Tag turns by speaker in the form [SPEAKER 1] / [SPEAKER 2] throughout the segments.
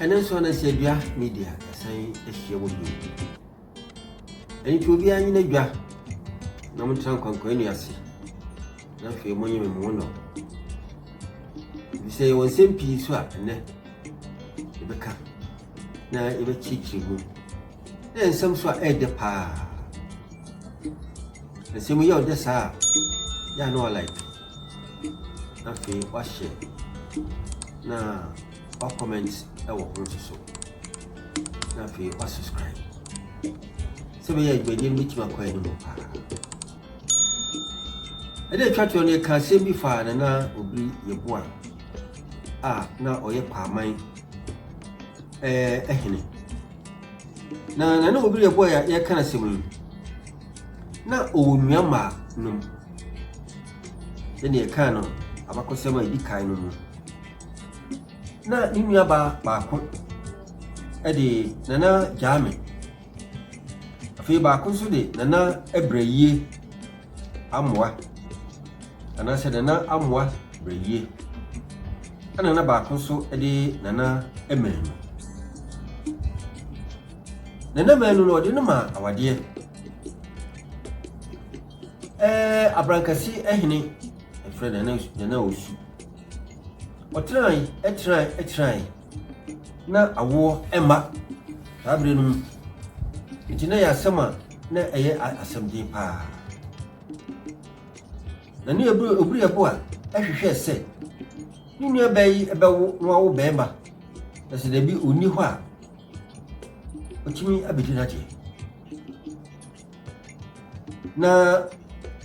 [SPEAKER 1] Ɛno nso Anansi Adua Media yɛasan ahyia mu bio. Ɛno nti obiara nyina dwa na montena nkwankwan nnua ase na afei monye me mo nnɔ. Efisɛ yɛwɔ nsɛm pii so a ɛnnɛ yɛbɛka na yɛbɛkyerɛkyerɛ mu. Na nsɛm so a ɛyɛ dɛ paa. Nsɛm yi yɛ ɔdɛ saa a, yɛ a na wa like. Na afei wahyɛ na wa comment wɔ ho nso so. Na afei wa subscribe. Sɛ bɛyɛ adwumadie no bɛtumi akɔ anim paa. Ɛde atwa toɔ no yɛka asɛm bi faa Nana Obiri Yeboah a na ɔyɛ Kwaaman ɛɛ hene. Na Nana Obiri Yeboah a yɛka no asɛm yi, na ɔwɔ nua mmaa nom. Sɛdeɛ yɛkaa no abakɔsɛm a ɛdi kan no mu. Na ne nuabaa baako de Nana Gyame. Afei baako nso de Nana Abrayie Amoa anaasɛ Nana Amoa Brayie. Ɛna na baako nso de Nana Manu. Nana Manu no ɔde no maa awadeɛ. Ɛɛ Abrankɛse hene ɛfrɛ Nana Nana Osu. Ɔtenae tenae tenae na awoɔ mma saa berɛ no mu. Nti na ɛyɛ asɛm a na ɛyɛ asɛmden paa. Na ne obiri ɛbo a ɛhwehwɛɛ sɛ ne nuabaa yi bɛwo na wawo barima na sɛ dabi ɔnni hɔ a ɔtumi abɛdi n'adeɛ. Na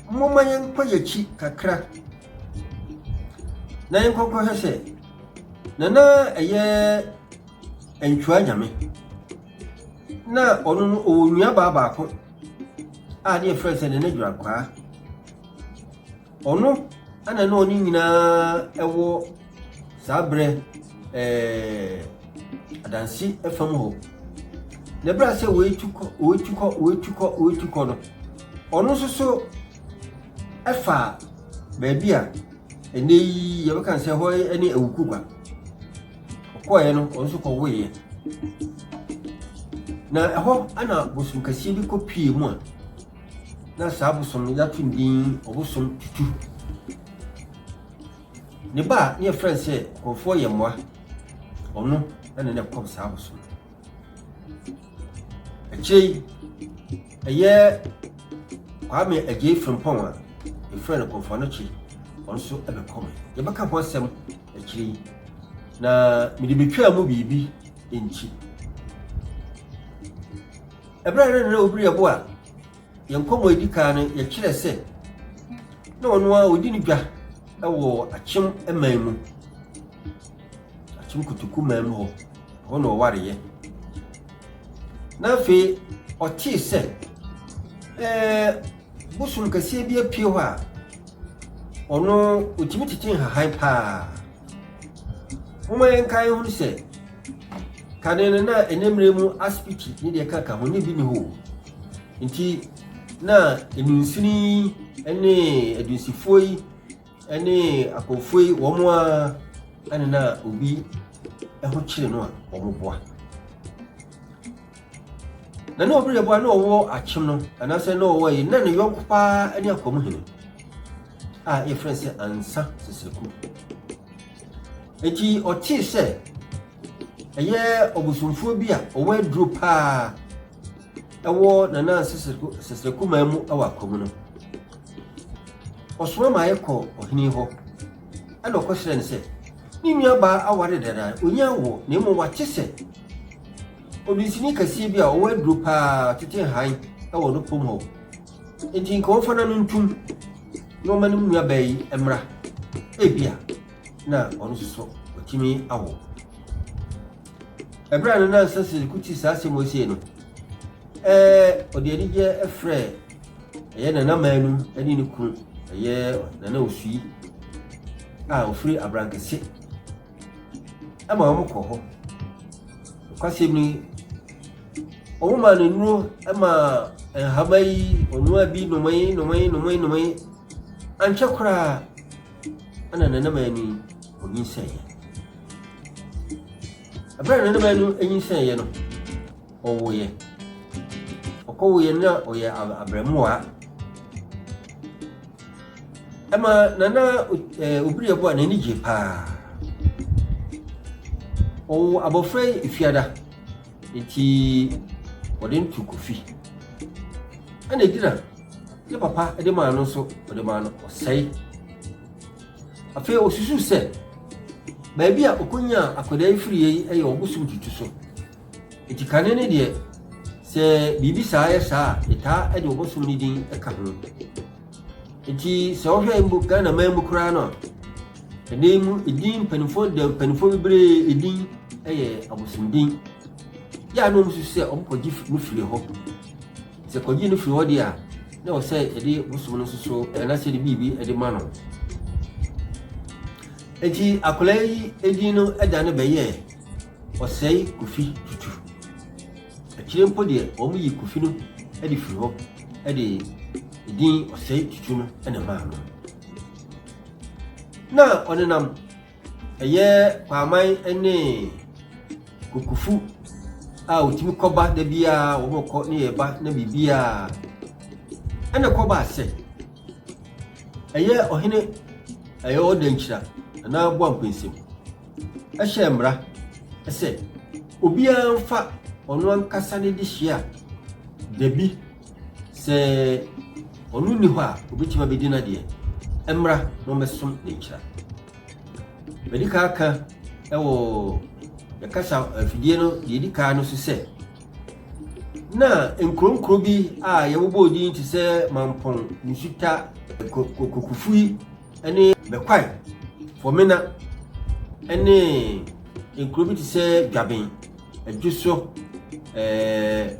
[SPEAKER 1] momma yɛnkɔ yɛn akyi kakra na yɛnkɔkɔhwɛ sɛ na na ɛyɛ Antwua Nyame na ɔno no ɔwɔ nuabaa baako a ne yɛfrɛ sɛ Nana Dwakwaa. Ɔno ana na ɔne nyinaa ɛwɔ saa berɛ adanse fam hɔ. Na berɛ a sɛ wɔatu kɔ wɔatu kɔ wɔatu kɔ wɔatu kɔ no, ɔno nso so ɛfa baabi a ɛnɛ yi yɛbɛka sɛ hɔ ne Awukugua. Ɔkɔeɛ no, ɔno nso kɔwoeɛ. Na ɛhɔ ana bosom kɛseɛ bi kɔpie mu a na saa bosom no yɛato ne din ɔbosom Tutu. Ne ba a ne yɛfrɛ no sɛ Kɔmfoɔ Yɛmmoa, ɔno na na ɛkɔm saa bosom no. Akyire yi, ɛyɛ Kwame Agyei Frimpong a yɛfrɛ no Kɔmfoɔ Anokye, ɔno nso bɛkɔm. Yɛbɛka ho asɛm akyire yi. Na mede betwaa mu biribi nti. Ɛberɛ a na Obiri Yɛbo a yɛn nkɔmmɔ a ɛdi kan no yɛkyerɛ sɛ na ɔno a ɔdi ne dwa wɔ Akyem man mu, Akyem Kotoku man mu hɔ, ɛhɔ na ɔwareɛ. Na afei ɔtee sɛ ɛɛ bosom kɛseɛ bi apue hɔ a ɔno ɔtumi tete nhahan paa. Momma yɛnkae nhunu sɛ kane no na ɛnɛ mmerɛ mu asipiti ne deɛ ɛkaka ho ne bi ne hɔ o. Nti na nnunsini ne adunsifoɔ yi ne akɔmfoɔ yi wɔn ara ɛne na obi ho kyere no a wɔn boa. Na na obi reboa na ɔwɔ akyem no anaasɛ na ɔwɔ yi na ne yɔnko paa ne akwamu hene a yɛfrɛ sɛ Ansa Sesreku. Enti ɔtee sɛ ɛyɛ ɔbosomfoɔ bi a ɔwɔ aduro paa ɛwɔ Nana Sesreku man mu ɛwɔ akwamu no. Ɔsoma ma yɛkɔ ɔhene hɔ ɛna ɔkɔsrɛ no sɛ ne nuabaa aware dada ɔnya wɔ na mmom wate sɛ Ɔdunsini kɛseɛ bi a ɔwɔ aduro paa tete hann wɔ no pom hɔ. Enti nka ɔmfa n'ano ntom na ɔma ne nuabaa yi mmra. Ebia na ɔno nso so watumi awo. Ɛberɛ a Nana Ansah Siriku tee saa asɛm wɔ sei no, ɛɛ ɔde anigyeɛ frɛɛ ɛyɛ Nana Manu ne ne kunu ɛyɛ Nana Osui a ɔfiri Abrankɛse ma wɔkɔ hɔ. Nokwasɛm ni, wɔmaa no nnuro ma nhama yi, ɔnoaa bi nomee nomee nomee nomee. Ankyɛ koraa ɛna nanamaa ni onyinsɛneeɛ. Ɛberɛ a nanabaa no nyinsɛneeɛ no, ɔwoeɛ. Ɔkɔwoeɛ no na ɔyɛ abrɛmoa. Ɛma Nana Obiriaboa n'ani gye paa. Ɔwoo abɔfra yi Efiada, nti wɔde no to Kofi. Ɛna edin a ne papa de maa no nso, ɔde maa no Ɔsɛe. Afei osusuw sɛ baabi a okonyaa akwadaa yi firiiɛ yi yɛ ɔbosom tutu so. Enti kane no deɛ, sɛ biribi saa yɛ saa a, yɛtaa de ɔbosom no din ka ho. Enti sɛ wohwɛ mpo Ghana man mu koraa no a, ɛnɛ yi mu edin mpanimfoɔ da mpanimfoɔ bebree edin yɛ abosomdin. Yɛ a na wɔn susu sɛ wɔkɔgye no firi hɔ. Sɛ kɔgye no firi hɔ deɛ a, na ɛwɔ sɛ yɛde bosom no nso so anaasɛ yɛde biribi de ma no. Enti akwadaa yi edin no da no bɛyɛɛ Ɔsɛe Kofi Tutu. Akyire mpo deɛ wɔyi Kofi no de firi hɔ de edin Ɔsɛe Tutu no na ɛmaa no. Na ɔnenam ɛyɛ Kwaaman ne Kokofu a wɔtumi kɔba da biara wɔkɔ ne yɛba na biribiara ɛna kɔbaa sɛ ɛyɛ ɔhene ɛyɛ ɔdankyira anaa boa mpɛnsɛm hyɛɛ mmara sɛ obiara mfa ɔno ankasa ne dehyeɛ a dabi sɛ ɔno nni hɔ a obetumi abedi n'adeɛ mmra na ɔmmɛsom ne nkyira. Madi kan aka wɔ yɛkasa afidie no deɛ edi kan no so sɛ na nkuro nkuro bi a yɛbobɔ din te sɛ Mampɔn, Nsuta, Kokofui ne Bɛkwae, Fɔmena ne nkuro bi te sɛ Dwaben, Adwoso, ɛɛ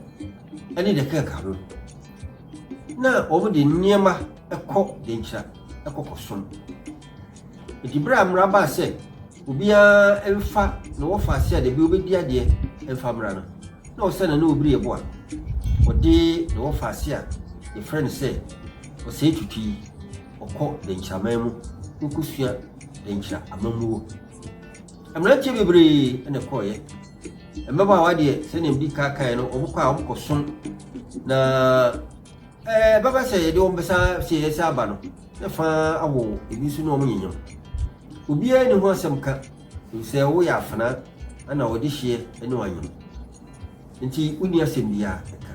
[SPEAKER 1] ne deɛ ɛkeka ho. Na wɔde nneɛma kɔ Denkyira kɔ kɔsom. Enti berɛ a mmara baa sɛ obiara mfa ne wɔfa ase a dabi obɛdi adeɛ mfa mmra no, na ɔsɛ na ne obiri ɛbo a ɔde ne wɔfa ase a yɛfrɛ no sɛ ɔsɛe tutu yi ɔkɔ Denkyiraman mu na ɔkɔsua Denkyira amammuo. Mmeranteɛ bebree na ɛkɔeɛ. Mmabaawa deɛ sɛdeɛ medi ka kaeɛ no wɔkɔ a wɔkɔsom na ɛbɛba sɛ yɛde wɔn bɛsa sɛ yɛsa aba no na fa awo ebi nso ne wɔn nyenyam. Obiara nni ho asɛm ka efisɛ woyɛ afenaa na wɔde hyeɛ ne wɔn anyam. Nti wonni asɛm biara ka.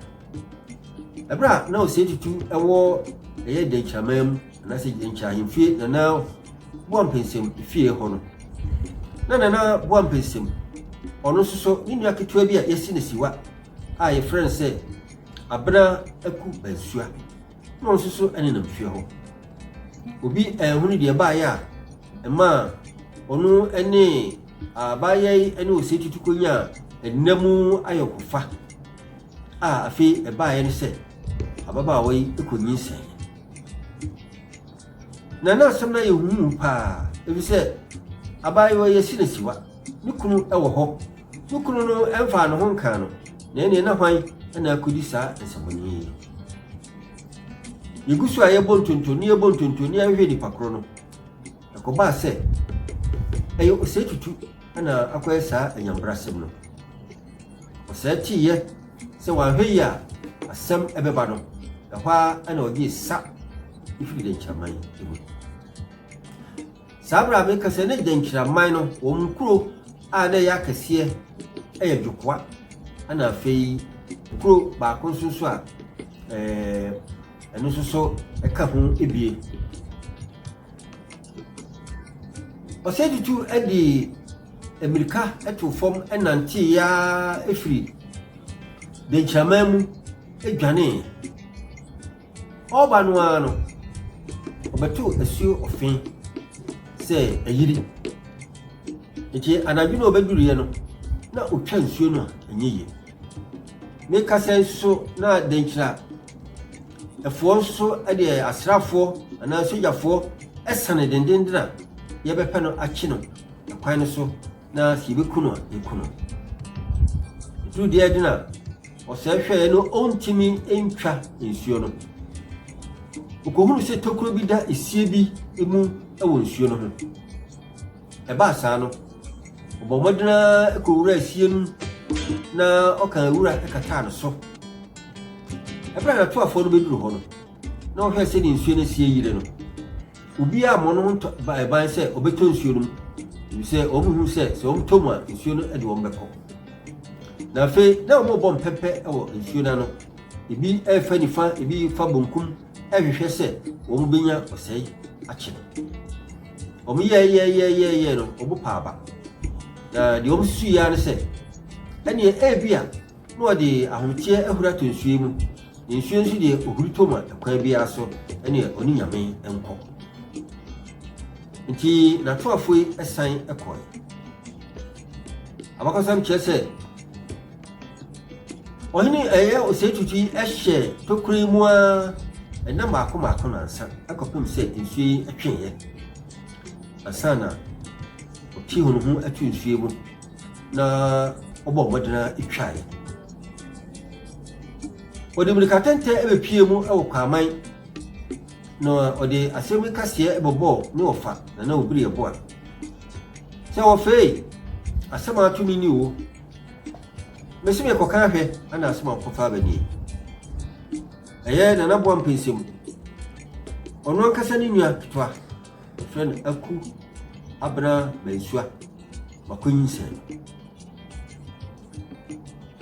[SPEAKER 1] Ɛberɛ a na Osei Tutu wɔ ɛyɛ Dankyiraman mu anaasɛ Dankyira ahemfie Nana Boampensem fie hɔ no, na Nana Boampensem ɔno nso so ne nua ketewa bi a yɛasi no siwa a yɛfrɛ no sɛ Abena Aku Bansua na ɔno nso so nenam fie hɔ. Obi anhunu deɛ ɛbaeɛ a ɛmaa ɔno ne abaayewa yi ne Osei Tutu kɔnyaa nna mu ayɔnkofa. a afei ɛbaeɛ ne sɛ ababaawa yi kɔnyinsɛn. Na na asɛm no ayɛ huhu paa, efisɛ abaayewa yi asi no siwa, ne kunu wɔ hɔ, ne kunu no mfaa ne ho nkaa no, na ɛneɛ na hwan na akɔdi saa nsɛmmɔne yi? Yɛgu so a yɛbɔ ntonto ne yɛbɔ ntonto ne yɛhwehwɛ nipa korɔ no, ɛkɔbaa sɛ ɛyɛ Osei Tutu na akɔyɛ saa anyambrasɛm no. Ɔsɛe teeɛ sɛ wanhwɛ yie a asɛm bɛba no, ɛhɔ ara na ɔgyee sa firi dɛnkyiraman mu. Saa berɛ a meka sɛ ne dɛnkyiraman no, wɔn nkuro a na ɛyɛ akɛseɛ yɛ Dwokoa, ɛna afei kuro baako nso nso a ɛno nso so ɛka ho ebie. Ɔsɛe Tutu de mmirika too fam nanteeɛ ara firi Denkyiraman mu dwanee. Ɔreba no ara no, ɔbɛtoo asuo ɔfe sɛ ayiri. Nti anadwo no ɔbɛduruiɛ no, na ɔtwa nsuo no a ɛnyɛ yie. Mekasa nso na Denkyira Ɛfoɔ nso deɛ asraafoɔ anaa sogyafoɔ sane dendenden a yɛbɛpɛ no akye no kwan no so na sɛ yɛbɛku no a yɛku no. Ɛduru deɛ ɛden a ɔsɛe hwɛeɛ no ɔntumi ntwa nsuo no. Ɔkɔhunu sɛ tokuro bi da esie bi mu wɔ nsuo no ho. Ɛbaa saa no, Ɔbɔɔ mmɔden ara kɔwuraa sie no mu na ɔkaa wura kataa no so. Ɛberɛ a n'atoafoɔ no bɛduru hɔ no, na wɔhwɛɛ sɛdeɛ nsuo no asi ayire no, obiara ammɔ ne ho ban sɛ ɔbɛtɔ nsuo no mu, efisɛ wɔhuu sɛ sɛ wɔtɔ mu a, nsuo no de wɔn bɛkɔ. Na afei na wɔrebɔ mpɛmpɛ wɔ nsuo no ano, ebi refa nifa, ebi refa bonkum, rehwehwɛ sɛ wɔbɛnya ɔsɛe akye no. Wɔyɛɛyɛɛyɛɛyɛɛ no, wɔn bo paa aba. Na deɛ wɔsusuiɛ ara ne sɛ, ɛnneɛ ebia na ɔde ahometeɛ ahuri atɔ nsuo yi mu, na nsuo nso deɛ ɔhuri tɔ mu a, ɛkwan biara so ɛnneɛ ɔne Nyame nkɔ. Nti n'atoafoɔ yi san kɔe. Abakɔsɛm kyerɛ sɛ ɔhene ɛyɛ Osei Tutu yi hyɛ tokuro yi mu ara ɛnna mmaako mmaako nansa kɔpem sɛ nsuo yi tweeɛ ansa na ɔtee ne ho ato nsuo yi mu na ɔbɔɔ mmɔden ara twaeɛ. Ɔde mmirika tɛntɛn bɛpie mu wɔ Kwaman na ɔde asɛm yi kaseɛ bɛbɔɔ ne ɔfa Nana Obiri Yeboah sɛ wɔfei asɛm a ato me ni o mese mekɔka ahwɛ ana asɛm a wɔkɔfa aba nie. Ɛyɛ Nana Boa Mpɛnsɛm ɔno ankasa ne nua ketewa wɔfrɛ no Aku Abena Mansua Makɔnyinsɛn no.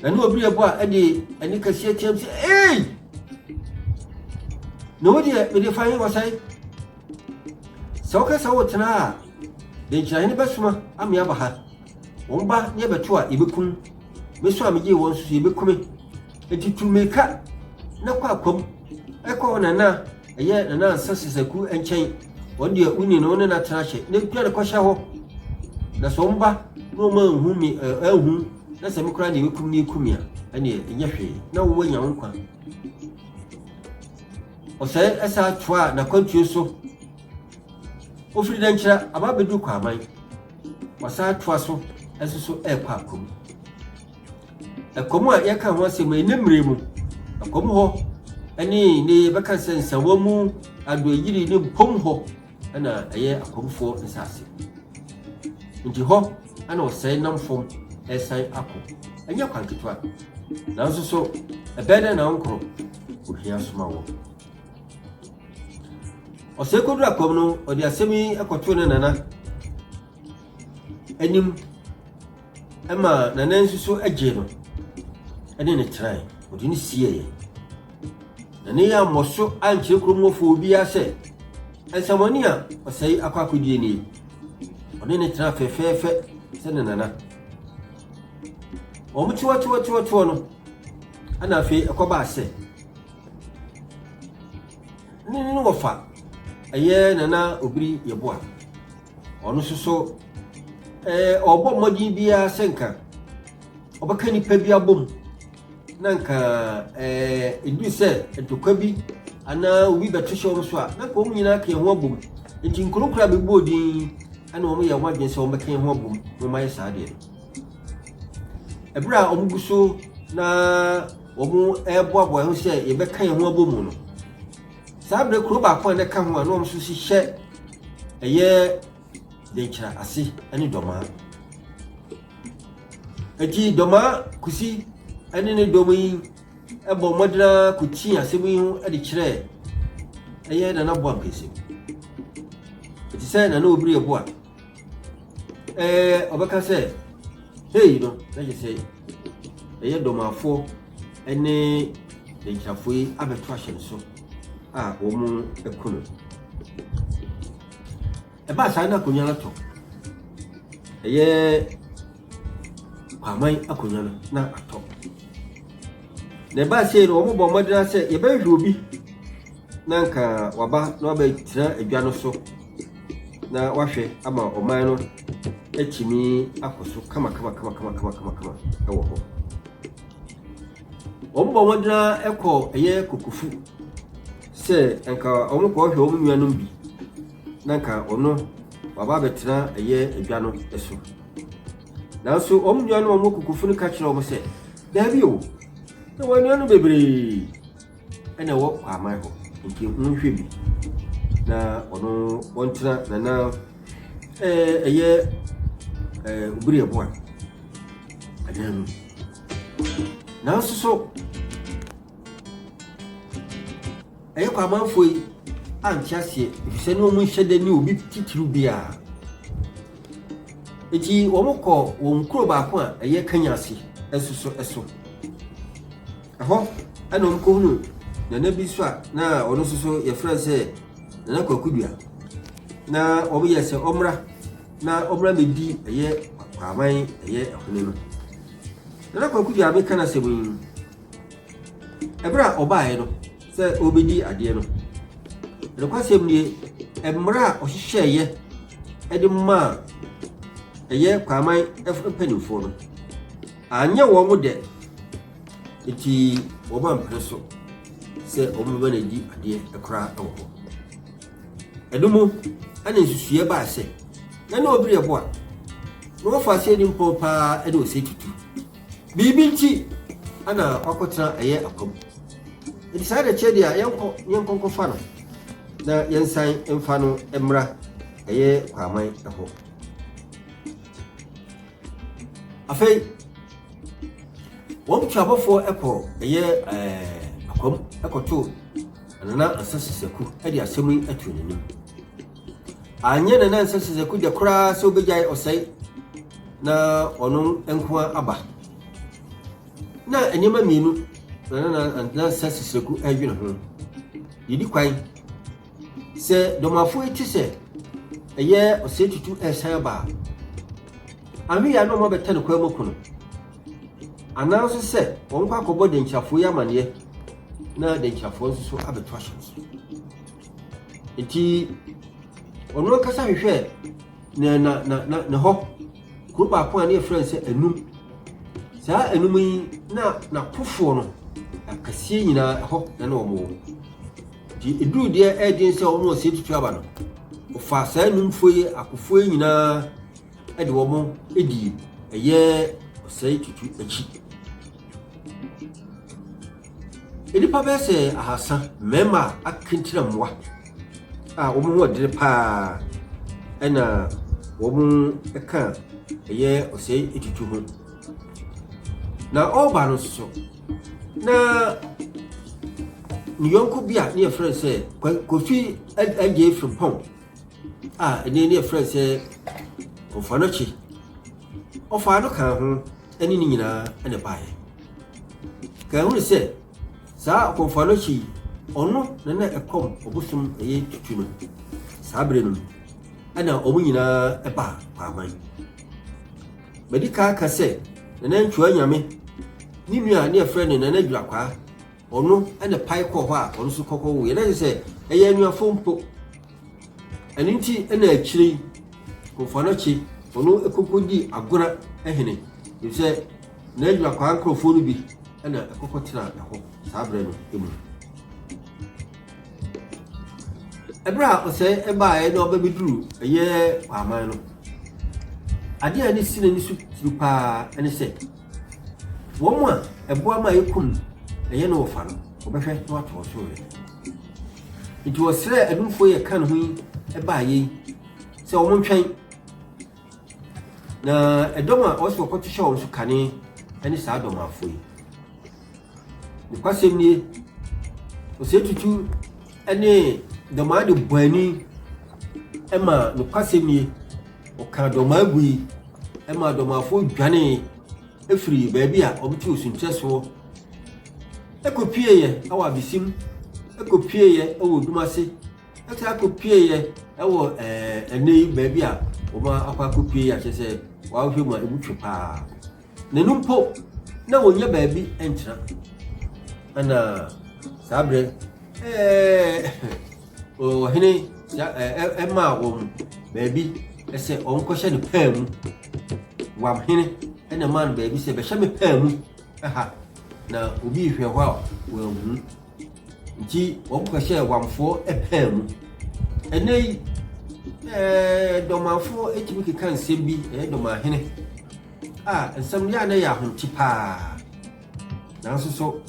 [SPEAKER 1] Na ne obi ɛbɔ a ɛde ɛne kɛseɛ team sɛ ei na wo deɛ mede fa he wɔsɛe sɛ woka sɛ wotena a denkyerɛhene bɛsoma ame aba ha wɔn ba ne ɛbɛto a yɛbɛkum me so a megyee wɔn so so yɛbɛkume nti tu mmirika na kɔ akwam ɛkɔ hɔ nana Ɛyɛ Nana Ansah Sesaku nkyɛn. Wɔn deɛ wonni no, wo ne no atena ahyɛ. Na dwane kɔhyɛ hɔ. Na sɛ wɔn ba na wɔn anhu me, anhu, na sɛ me koraa deɛ wɔkum ne eku me a, ɛneɛ ɛnyɛ hwee. Na wo anya wo nkwa. Ɔsɛe ɛsa toa n'akwantuo so. Ofiri Dankyira aba abɛduru Kwaman. Wasan atoa so nso so ɛrekɔ Akom. Ɛkɔm a yɛka ho asɛm yi, ne mmerɛ mu, ɛkɔm hɔ ne ne yɛbɛka sɛ nsawa mu adoayiri ne mpom hɔ na ɛyɛ akɔmfoɔ nsase. Nti hɔ na ɔsɛe nam fam ɛresan akɔ. Ɛnyɛ kwan ketewa. Nanso so ɛbɛyɛ dɛ na nkorɔ ohia soma wɔ. Ɔsɛe kɔduru akɔm no, ɔde asɛm yi kɔtoo ne nana anim ma Nana nso so gyee no ne no tenae. Ɔde no sieeɛ. Na ne yɛ ammɔ so ankyerɛ kurom hɔfoɔ obiara sɛ nsɛmmɔne a ɔsɛe akɔ akɔdie nie. Ɔne no tena fɛfɛɛfɛ sɛ ne nana. Wɔn toɔtoɔtoɔtoɔ no, ɛna afei ɛkɔbaa sɛ ne ne wɔfa ɛyɛ Nana Obiri Yeboah. Ɔno nso so, ɛɛ ɔbɔ mmɔden biara sɛ nka ɔbɛka nipa bi abom na nka ɛɛ edu sɛ ntɔkwa bi anaa obi bɛto hyɛ wɔn so a na nka wɔn nyinaa ka ho abom nti nkurokuro a mebɔɔ din ɛna wɔn yɛ wɔn adwene sɛ wɔn bɛka ho abom na wɔn ayɛ saa deɛ no ɛberɛ a wɔn gu so na wɔn ɛreboaboa ho sɛ yɛbɛka yɛn ho abom no Saa berɛ kuro baako a na ɛka ho a na wɔn nso hyehyɛ ɛyɛ Denkyira ase ne Dɔmaa. Eti Dɔmaa Kusi ne ne dɔm yi bɔ mmɔden ara kɔtii asɛm yi ho de kyerɛɛ ɛyɛ Nana Boa Mpɛsɛm. Ɛte sɛ Nana Obiri Yeboah ɛɛ ɔbɛka sɛ hei no na kyerɛ sɛ ɛyɛ Dɔmaafoɔ ne Denkyirafoɔ yi abɛto ahyɛ no so a wɔko no. Ɛbaa saa na akonnwa no atɔ. Ɛyɛ Kwaman akonnwa no na atɔ. Na ɛbaa sei no wɔbɔ mmɔden sɛ yɛbɛhwehwɛ obi na nka waba na wabɛtena adwa no so na wahwɛ ama ɔman no atumi akɔ so kama kama kama kama kama kama kama wɔ hɔ. Wɔbɔ mmɔden ara kɔ ɛyɛ kokofu sɛ nka wɔkɔhwɛ wɔn nuanom bi na nka ɔno waba abɛtena ɛyɛ adwa no so. Nanso wɔn nuanom a wɔwɔ kokofu no ka kyerɛ wɔn sɛ, daabi o, na wɔn anuanom bebree na ɛwɔ Kwaman hɔ, nti monhwɛ bi na ɔno wɔntena nana ɛyɛ. ɛɛ Obiri Yeboah anan mu. Nanso so ɛyɛ kɔ amanfoɔ yi ante aseɛ efisɛ ne wɔn nhyɛ da ne obi titiriw biara. Eti wɔn kɔ wɔn kuro baako a ɛyɛ Kenya ase nso so so. Ɛhɔ na wɔn kɔhunu nana bi nso a na ɔno nso so yɛfrɛ no sɛ Nana Kwaku Dua. Na wɔn yɛ sɛ ɔmmra na ɔmmra mmɛdi ɛyɛ Kwaman ɛyɛ ɛhene no. Nana Kwaku Dua meka n'asɛm yi, ɛberɛ a ɔbaeɛ no sɛ ɔrebɛdi adeɛ no, nokwasɛm nie, mmara a ɔhyehyɛeɛ de maa ɛyɛ Kwaman mpanimfoɔ no, anyɛ wɔn dɛ, nti wɔn ampene so sɛ wɔbɛma no adi adeɛ koraa wɔ hɔ. Ɛno mu ɛna nsusuiɛ baa sɛ, na ne ɔbere ɛbo a, na wɔfa aseɛ ni mpɔn paa ɛne ɔsɛ tutu. Biribi nti ɛna wakɔtena ɛyɛ akwam. Nti saa na kyerɛ deɛ a yɛnkɔ yɛnkɔ nkɔfa no na yɛnsan mfa no mmra ɛyɛ Kwaman ɛhɔ. Afei wɔn tu abɔfoɔ kɔ ɛyɛ ɛɛ akwam kɔto Nana Ansa Sesaku de asɛm yi ato n'anim. Anyɛ Nana Ansa Sesaku dɛ koraa sɛ obegyae ɔsɛe na ɔno nko aba. Na nneɛma mmienu na Nana Ansa Sesaku redwene ho. Yɛdi kwan Sɛ dɔmafo yi te sɛ ɛyɛ ɔsɛe tutu resan aba a, anhwɛ a na wɔabɛtɛ no kwan mu ko no. Anaa nso sɛ wɔnkɔ akɔbɔ dɛnkyirafoɔ yi amanneɛ na dɛnkyirafoɔ nso so abɛto ahyɛ no so. Nti ɔno ankasa hwehwɛɛ ne na na na ne hɔ kuro baako a ne yɛfrɛ no sɛ Anum. Saa Anum yi na n'akofoɔ no akɛseɛ nyinaa ɛhɔ na na wɔn wɔ. Nti eduruu deɛ ɛyɛ den sɛ wɔn ɔsɛe tutu aba no, ɔfaa saa numfoɔ yi akofoɔ yi nyinaa de wɔn dii ɛyɛ ɔsɛe tutu akyi. Nnipa bɛyɛ sɛ 300 mmarima a akentena mmoa a wɔn ho ɔdene paa ɛna wɔn ka ɛyɛ ɔsɛe tutu ho. Na ɔreba no nso Na ne yɔnko bi a ne yɛfrɛ no sɛ Kofi Adjei Frimpong a ɛnɛ ne yɛfrɛ no sɛ Ɔfanɔkye, ɔfaa no kaa ho ne ne nyinaa na ɛbaeɛ. Ka ɛhunu sɛ saa Ɔkɔmfoanɔkye yi, ɔno na na ɛkɔm ɔbosom ɛyɛ tutu no saa berɛ no mu, ɛna wɔn nyinaa ɛbaa Kwaaman. Madi kan aka sɛ Nana Antwua Nyame ne nua a ne yɛfrɛ no Nana Dwirakwaa, ɔno na pae kɔɔ hɔ a ɔno nso kɔkɔ woeɛ. Na kyerɛ sɛ ɛyɛ anuafo mpo. Ɛno nti na akyire yi Komfo-Anokye ɔno kɔkɔdii Agona hene, efisɛ Nana Dwirakwaa nkurɔfoɔ no bi na ɛkɔkɔtenaa ɛhɔ saa berɛ no mu. Ɛberɛ a ɔsɛe baeɛ na ɔbɛbɛduru ɛyɛ Kwaman no, adeɛ a ne si n'ani so tiri paa ne sɛ wɔn a ɛboa ma yɛkum ɛyɛ no wɔfa no, wɔbɛhwɛ na wɔato wɔn so werɛ. Nti wɔsrɛɛ adumfoɔ yi ɛka ne ho yi baeɛ yi sɛ wɔn ntwɛn na ɛdɔm a ɔsɛ wɔkɔto hyɛ wɔn so kane ne saa dɔmafoɔ yi. Nokwasɛm nie, Osei Tutu ne Dɔmaa de bɔ ani ma nokwasɛm nie, ɔkaa Dɔmaa gui ma Dɔmaafoɔ dwanee firii baabi a wɔte Osunkyɛ soɔ kɔpieeɛ wɔ Abesim, kɔpieeɛ wɔ Odumase, san kɔpieeɛ wɔ ɛnɛ yi baabi a wɔn akɔ akɔpie yi a kyerɛ sɛ wɔahwɛ mu a ɛmu twe paa. Na ɛno mpo, na wɔnnya baabi ntena. Ɛna saa berɛ ɛɛ ɔhene ɛmaa wɔn baabi sɛ wɔnkɔhyɛ no paa mu. Wamhene ɛna ɛmaa no baabi sɛ bɛhyɛ me paa mu ha na obi rehwɛ hɔ a wɔanhu. Nti wɔkɔhyɛɛ Wamfoɔ paa mu. Ɛnnɛ yi, ɛɛ Dɔmanfoɔ tumi keka nsɛm bi, ɛyɛ Dɔmanhene, a nsɛm no yɛ a na ɛyɛ ahomte paa. Nanso so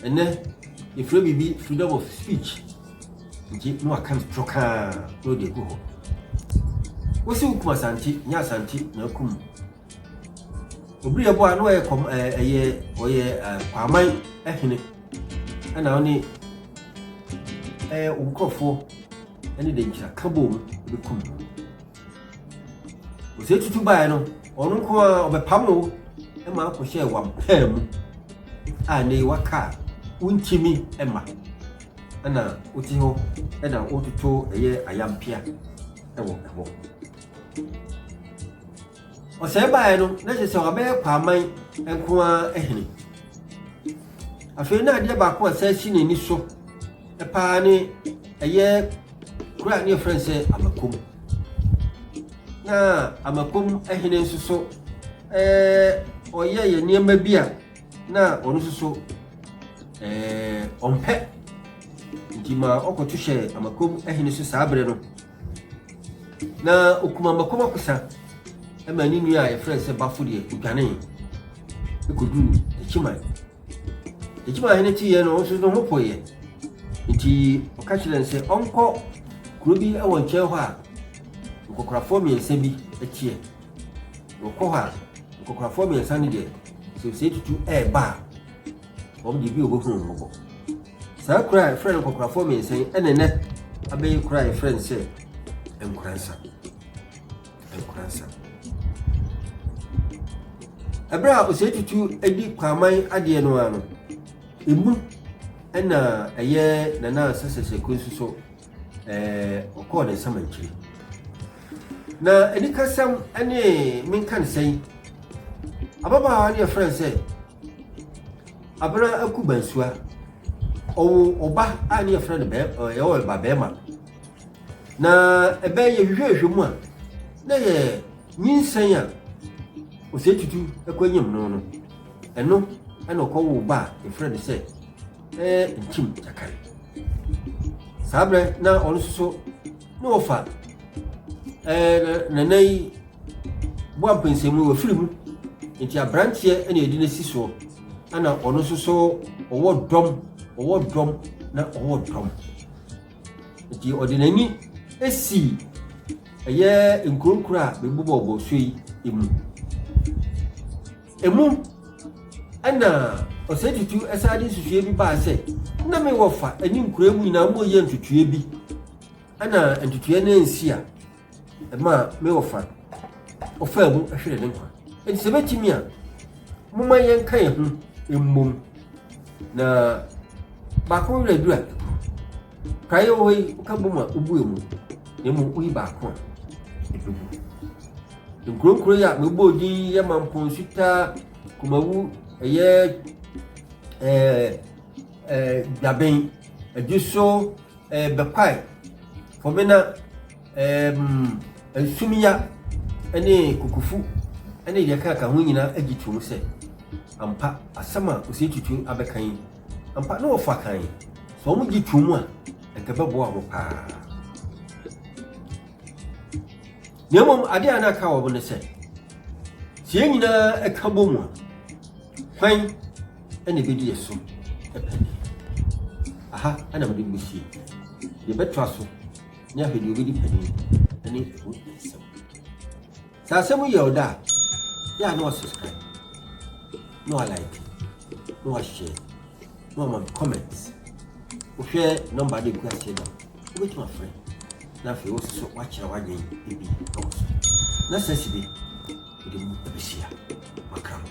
[SPEAKER 1] ɛnnɛ yɛfrɛ biribi freedom of speech, nti na waka no toro kaa na ɔde agu hɔ. Wosi wokum Asante, nyɛ Asante na akum. Obiri Yeboah na ɔyɛ kɔm ɛɛ ɛyɛ ɔyɛ ɛɛ Kwaman hene ɛna ɔne ɛɛ nkurɔfoɔ ɛne Denkyira ka bɔɔ mu ɛbɛkum no. Osei Tutu baeɛ no, ɔno nko ara ɔbɛpam wo ma akɔhyɛɛ wampaa mu a nnɛ yi waka a wontumi mma ɛna wote hɔ ɛna wototo ɛyɛ ayampea ɛwɔ ɛhɔ. Ɔsɛe baeɛ no, na kyerɛ sɛ wabɛyɛ Kwaman nko ara hene. Afei na adeɛ baako a ɛsan si n'ani so paa ne ɛyɛ kuro a ne yɛfrɛ no sɛ Amakom. Na Amakom hene nso so ɛɛ ɔyɛ yɛ nneɛma bi a na ɔno nso so ɛɛ ɔmpɛ. Nti ma ɔkɔto hyɛ Amakom hene so saa berɛ no. Na okum Amakom akosa ma ne nua a yɛfrɛ no sɛ Bafo deɛ odwanee kɔduruu Techiman. Techiman hene teeɛ no, ɔno nso ne ho poeɛ. Nti ɔka kyerɛɛ no sɛ ɔnkɔ kuro bi wɔ nkyɛn hɔ a nkɔkorafoɔ mmiɛnsa bi teɛ. Na ɔkɔ hɔ a, nkɔkorafoɔ mmiɛnsa no deɛ, sɛ Osei Tutu ɛreba a, wɔn deɛ bi a wɔbɛhu wɔn mmɔbɔ. Saa kuro a yɛfrɛ no nkɔkorafoɔ mmiɛnsa yi ɛna nnɛ abɛyɛ kuro a yɛfrɛ no sɛ Nkoransa. Nkoransa. Ɛberɛ a Osei Tutu di Kwaman adeɛ no ara no, emu ɛna ɛyɛ Nana Asasasako nso so ɛɛ ɔkɔɔ ne nsamankyire. Na anikasɛm ne menka ne sɛn, ababaawa no yɛfrɛ no sɛ Abena Aku Bansua, ɔwoo ɔba a ne yɛfrɛ no bɛɛ ɔyɛ ba bɛrima. Na ɛbɛyɛ yɛhwehwɛhwɛ mu a, na yɛ nyinsɛn a Osei Tutu kɔnyim no no, ɛno ɛna ɔkɔwoo ba a yɛfrɛ no sɛ ɛɛ Nkyim Gyakare. Saa berɛ na ɔno nso so na wɔfa ɛɛ nana yi boa mpɛnsɛmu wafiri mu nti aberanteɛ na yɛde no asi soɔ ɛna ɔno nso so ɔwɔ dɔm ɔwɔ dɔm na ɔwɔ dɔm nti ɔde n'ani esi ɛyɛ nkuronkuro a bɛbobɔbɔ so yi mu emu ɛna Osei Tutu ɛsan de nsusuɛ bi baa sɛ na me wɔfa ɛne nkuro mu nyinaa mo yɛ ntutuɛ bi ɛna ntutuɛ no ansi a ɛmaa me wɔfa ɔfaa mu hweree ne nkwa. Enti sɛ ɛbɛtumi a, momma yɛnka yɛn ho mmom na baako werɛ aduru a ɛkuru. Praeɛ wɔ hɔ yi, woka bom a wobu emu, na mmom woyi baako a ɛbɛbu. Nkuro nkuro yi a mebɔɔ din yi yɛ Mampong, Suta, Kumawu, ɛyɛ ɛɛ ɛɛ Dwaben, Adwoso, ɛɛ Bɛkwae, Fɔmena, Ɛɛm, Nsumya ne Kokofu ne deɛ ɛkeka ho nyinaa gye toom sɛ, ampa, asɛm a Osei Tutu abɛka yi, ampa na wɔfa kan. Sɛ wɔgye toom a, anka ɛbɛboa wɔn paa. Na mmom, adeɛ a na aka wɔn ne sɛ, sɛ yɛn nyinaa ka bɔ mu a, hwan na ɛbɛdi yɛn so panin? Aha na mede mo bɛsie. Yɛbɛtoa so. ne ahwɛ deɛ ɔbɛdi panin ne ɛho nsɛm. Sɛ asɛm yɛ ɔdɛ a, yɛ a na wasubscribe, na walike, na wahyɛ, na wama me comment. Wohwɛ nɔmba de gu aseɛ no a, wobɛtumi afrɛ na afei wo nso so woakyerɛ w'adwene bi wɔ so. Na sɛ si bi, mede mu abɛhyia makra mo.